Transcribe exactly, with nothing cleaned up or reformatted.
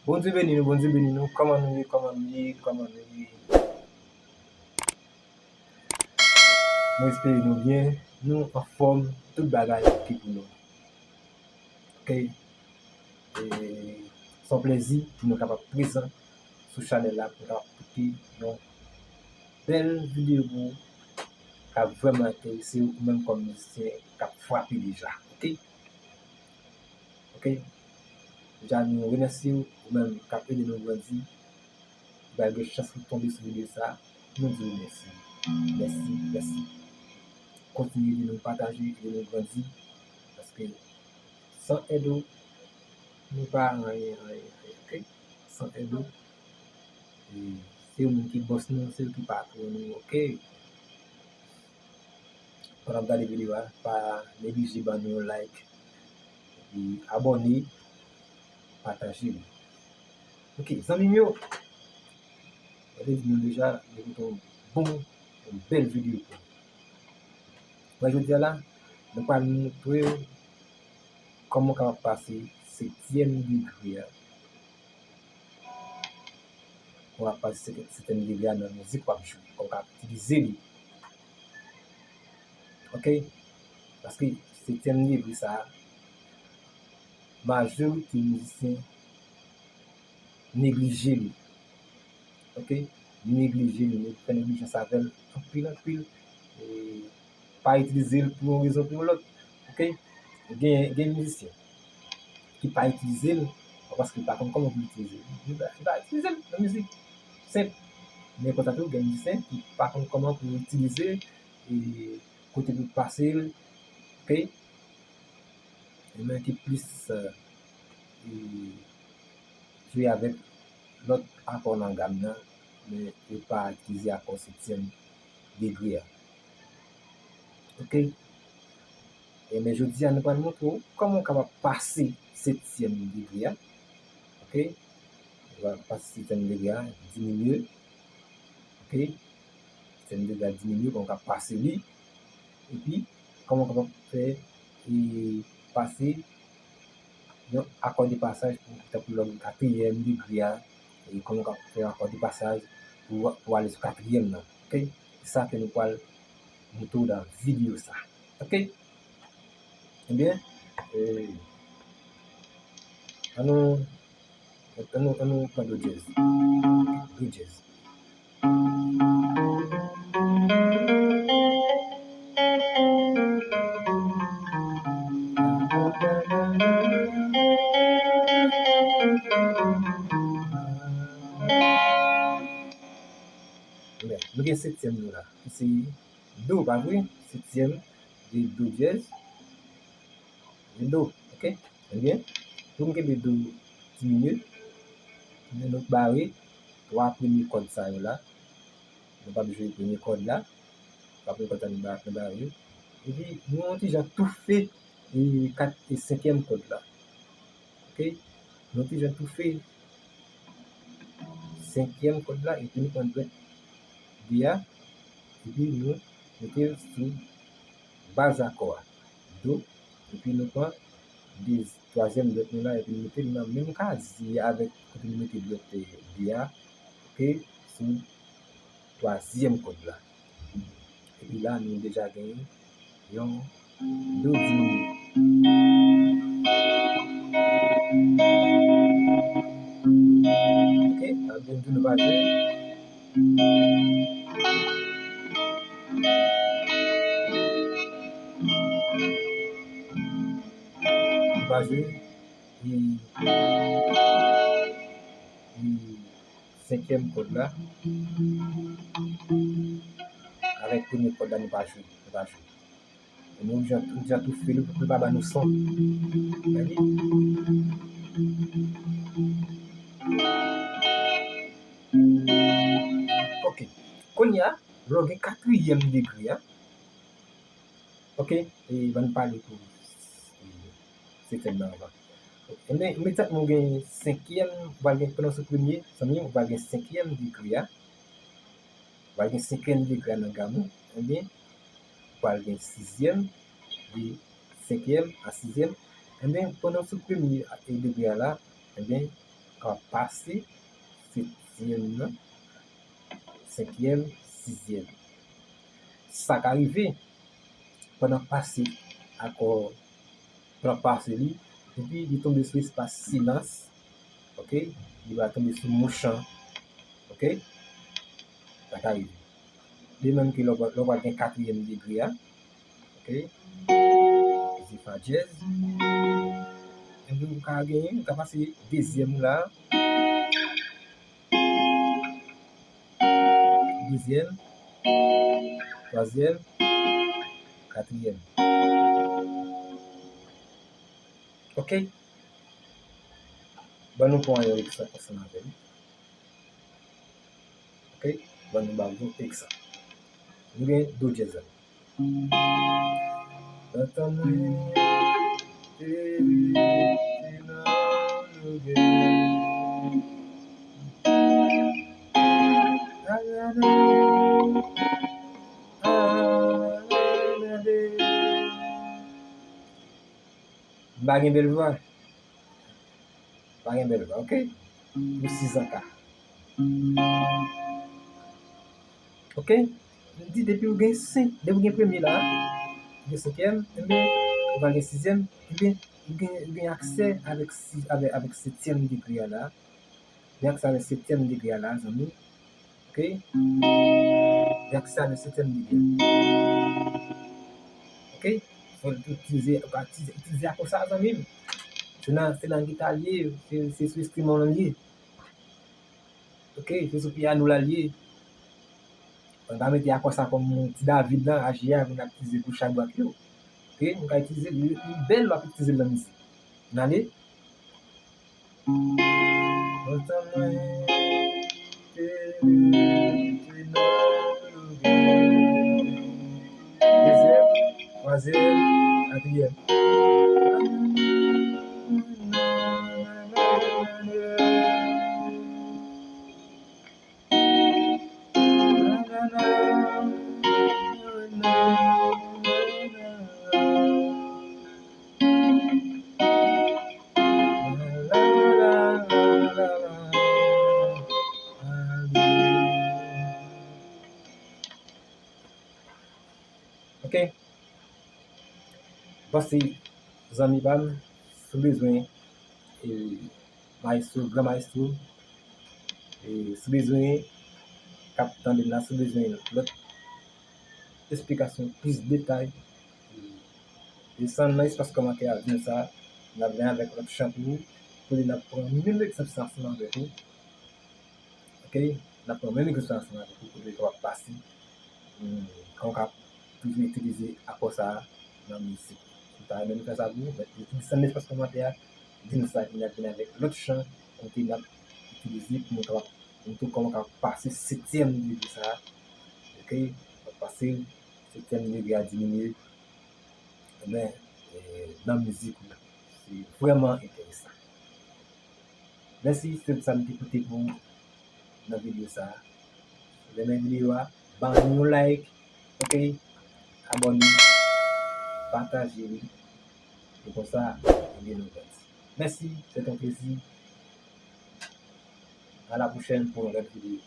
Bondye beni nou, Bondye beni nou. Kòman nou ye? Kòman nou ye? Kòman nou ye? Mwen espere nou byen, nou anfòm, tout bagay oke pou nou. Oke? E, se yon plezi pou nou kapab prezan sou chanèl la, pou nou kapab pote yon bèl videyo pou ou k ap vrèman enterese w, ou menm kòm mizisyen k ap frape deja. Oke? Oke? Deja, nou remèsye w, ou menm k ap ede nou grandi. Ou pral gen chans pou tonbe sou videyo sa a. Nou di w mèsi. Mèsi, mèsi. Kontinye ede nou pataje, ede nou grandi. Paske san èd ou, nou pa anyen, anyen, anyen, oke? San èd ou, e, se ou menm ki bòs nou, se ou ki patwon nou, oke? Pandan w ap gade videyo a, pa neglije ban nou yon like, epi abòne, pataje li. Oke, zanmi m yo, mwen te di nou deja, nou pote yon bon, yon bèl videyo pou nou. Mwen, jodi a la, nou pral montre w kòman w kapab pase setyèm degre a. Ou ap pase setyèm degre a nan mizik w ap jwe, ou ka itilize li. Oke? Paske setyèm degre sa a, majorite mizisyen neglije li. Oke? Neglije li, fè neglijans avè l anpil, anpil. E pa itilize l pou yon rezon, pou yon lòt. Oke? Gen, gen mizisyen ki pa itilize l, pa paske li pa konn kòman pou l itilize l. Li pa, li pa itilize l nan mizik. Senp. Men konsa tou, gen mizisyen ki pa konn kòman pou l itilize, e, kote pou l pase l. Oke? E men ki plis, e, jwe avèk lòt akò nan gam nan, men yo pa itilize akò setyèm degre a. Oke? E men jodi a, nou pral montre w kòman w kapab pase setyèm degre a. Oke? Ou pral pase setyèm degre a, diminye. Oke? Setyèm degre a diminye, kòman w ka pase li. Epi, kòman w kapab fè, e, pase yon akò de pasaj pou, tankou lè w gen katriyèm degre a, e kòman w ka fè akò de pasaj pou, pou ale sou katriyèm nan. Oke? Se sa ke nou pral montre w nan videyo sa. Oke? Ebyen, e, ann nou, ann nou, ann nou pran do dyèz. Do dyèz. Men, nou gen setyèm nou la, ki se do, pa vre? Setyèm de do dyèz. De do, oke? Ebyen, pou n kenbe do diminye, ebyen, nou bare twa premye kòd sa yo la. Nou p ap jwe premye kòd la. Twa premye kòd sa nou ba-, nou bare yo. Epi, nou yon ti jan toufe, e, kat e senkyèm kòd la. Oke? Nou yon ti jan toufe senkyèm kòd la, epi nou pran dwèt de a, epi nou mete l sou baz akò a, do, epi nou pran de, twazyèm dwèt nou la, epi nou mete l nan menm kazi avèk kote nou mete dwèt, e, de a, oke, sou twazyèm kòd la. Epi la, nou deja genyen yon do diminye. Oke, sa vle di nou pa jwe. Nou pa jwe. E, e, senkyèm kòd la. Avèk premye kòd la, nou pa jwe, nou pa jwe. E nou, nou jan, nou jan toufe l pou l pa ban nou son. Gade. Oke. Kounye a, lè w gen katriyèm degre a, oke, e ban n pale pou, e, setyèm nan anvan. Ebyen, imedyatman ou gen senkyèm, ou pral gen, pandan sou premye, zanmi m, ou pral gen senkyèm degre a. Ou pral gen senkyèm degre a nan gam ou, ebyen, ou pral gen sizyèm, de senkyèm a sizyèm. Ebyen, pandan sou premye, e, degre a la, ebyen, K ap pase setyèm nan, senkyèm, sizyèm. Sa ka rive pandan pase akò, pandan pase li, epi li tonbe sou espas silans, oke? Li va tonbe sou mouch lan, oke? Sa ka rive. De menm ke lè w pral gen katriyèm degre a, oke? Se fa dyèz. Epi ou ka genyen, ou ka pase dezyèm ou la. Dezyèm, twazyèm, katriyèm. Oke? Ban nou pran yon egzanp ansanm avè m. Oke? Ban nou ba w yon egzanp. Nou gen do dyèz la. Nan tan mwen te rete nan logè. Agana, agana de. M pa gen bèl vwa. M pa gen bèl vwa, oke? Pou sizanka. Oke? M di depi ou gen senk, depi ou gen premye la, ou gen senkyèm, enben, ou va gen sizyèm, enben, ou gen, ou gen aksè avèk si-, avèk, avèk setyèm degre a la. Gen aksè avèk setyèm degre a la, zanmi. Oke? Gen aksè avèk setyèm degre. Oke? Fò w itilize, itilize, itilize akò sa, zanmi m. Se nan, se nan gita l ye, se, se sou enstriman w li ye. Oke, se sou pyano la l ye. Mwen pa mete akò sa kòm ti David lan, aji a, moun ap itilize pou chabrak yo. Oke, nou ka itilize l, li, li bèl, w ap itilize l nan mizik. N ale. Lontan mwen te rete nan logè. Dezyèm, twazyèm, katriyèm. Ok. Pase zanmi pa m, si w bezwen, e, mayestwo, gran mayestwo, e, si w bezwen, k ap tande m la, si w bezwen lòt esplikasyon, plis detay, e, desann nan espas kòmantè a, di nou sa, n ap vin avèk lòt chan pou ou, kote n ap pran menm egzanp sa ansanm avèk ou. Ok, n ap pran menm egzanp sa ansanm avèk ou, kote w kapab pase, hmm, kòman w ka toujou itilize akò sa a nan mizik. Si w ta renmen nou fè sa pou ou, men desann nan espas kòmantè a, di nou sa, epi n ap vin avèk lòt chan kote n ap itilize pou nou kapab montre w kòman w ka pase setyèm degre sa a. Ok, w ap pase setyèm degre a diminye, men, e, nan mizik ou. Se vrèman enteresan. Mèsi, se tout sa m te pote pou ou nan videyo sa a. Si w renmen videyo a, ban nou yon like, ok? Abòne, pataje li. E konsa, ede nou grandi. Mèsi, se te yon plezi. A la pwochèn pou yon lòt videyo.